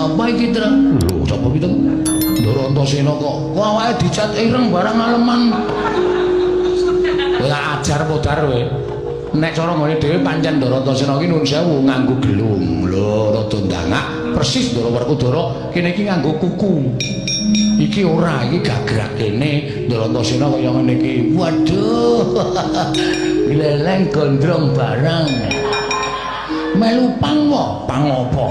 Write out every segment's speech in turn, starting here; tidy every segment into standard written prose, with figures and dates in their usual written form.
Sapa iki, Tru? Lho, sapa iki, Tru? Ndara Antasena kok. Kok awake dicat ireng barang aleman. Kowe tak ajar modar kowe. Nek cara nggone dhewe pancen Ndara Antasena iki nuwun sewu nganggo gelung. Lho, rada ndangak persis Ndara Werkudara kene iki nganggo kuku. Iki ora, iki gagrak kene Ndara Antasena kaya ngene iki. Waduh. Gleleng gondrong barang. Melu pang wae, pang apa?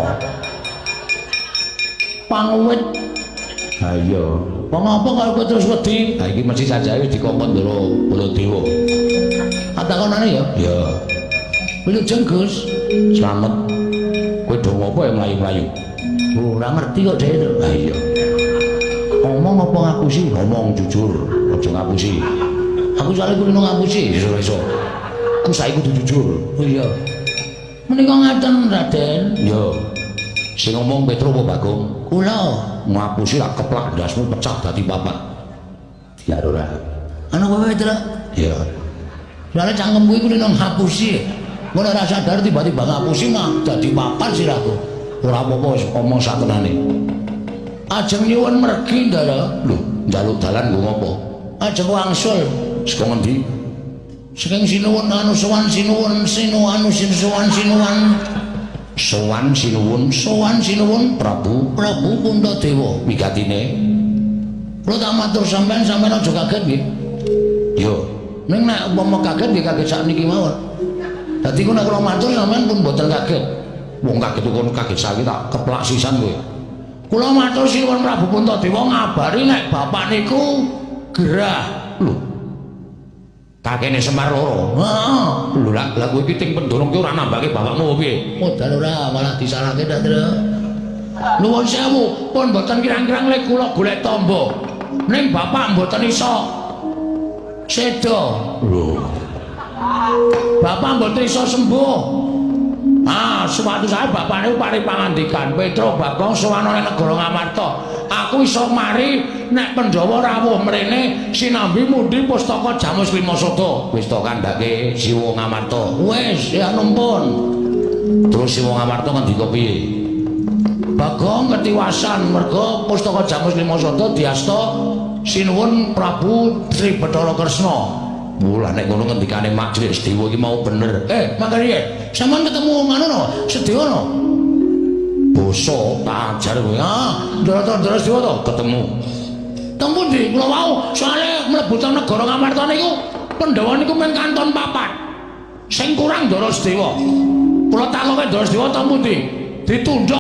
Pang wit. Ha iya. Pang apa kok kowe terus wedi? Ha iki mesti sajae wis dikongkon Ndara Baladewa. Takonane ya? Ya. Wilujeng, Gus. Slamet. Kowe do ngopo ya mlayu-mlayu? Ora ngerti kok dhek itu. Ha iya. Ngomong apa ngapusi? Ngomong jujur, aja ngapusi. Aku soalnya kulino ngapusi, iso iso. Ku saiki kudu jujur. Oh iya. Menika ngaten, Raden. Ya. Sing ngomong Petro apa Bagong? Kula. Ngapusi tak keplak ndasmu pecah dadi papat. Ya ora. Ana kowe, Petro? Ya. Soale cangkemku iku kulino ngapusi. Ngono ora sadar tiba-tiba ngapusi mah dadi papat sirahku. Ora apa-apa wis omong satenane. Ajeng nyuwun mergi, Ndara. Lho, njaluk dalan nggo ngopo? Ajeng wangsul. Saka ngendi? Saking sinuwun anu sowan sinuwun sinu anu sin sowan sinuwun. Sowan sinuwun, sowan sinuwun Prabu, Prabu Puntadewa. Wigatine. Kula tak matur sampean, sampean aja kaget nggih. Yo, ning nek umpama kaget nggih kaget sakniki mawon. Dadi ku nek kula matur sampean pun mboten kaget. Wong kaget kok kaget saiki tak keplak sisan kowe. Kula matur sinuwun Prabu Puntadewa ngabari nek bapak niku gerah. Lho. Kakene Semar loro. Heeh. Lho lah, lah kowe iki ting pendorong ki ora nambake bapakmu apa piye? Modal ora malah disalahke ta, Tru. Nuwun sewu, pun mboten kirang-kirang lek kula golek tamba. Ning bapak mboten iso seda. Lho. Bapak mboten iso sembuh. Ah, suatu saat bapak niku paring pangandikan, "Petro Bagong sowan ning negara Ngamarta. Aku iso mari nek Pandhawa rawuh mrene sinambi mundi pustaka Jamus Lima Sada." Wis to kandhake Siwa Ngamarta. Wis, ya numpun. Terus Siwa Ngamarta ngendika piye? Bagong ketiwasan merga pustaka Jamus Lima Sada diasta sinuwun Prabu Sri Bathara Kresna. Mula nek ngono ngendikane Mak Cilik Sedewa iki mau bener. Eh, makane sampean ketemu ngono no, Sedewa no. Basa tak ajar kowe. Ah, Ndara-ndara Sedewa to ketemu. Teng pundi? Kula wau soalé mlebu teng negara Ngamarta niku Pandhawa niku mung kanton papat. Sing kurang Ndara Sedewa. Kula takoke Ndara Sedewa teng pundi? Ditundhuk.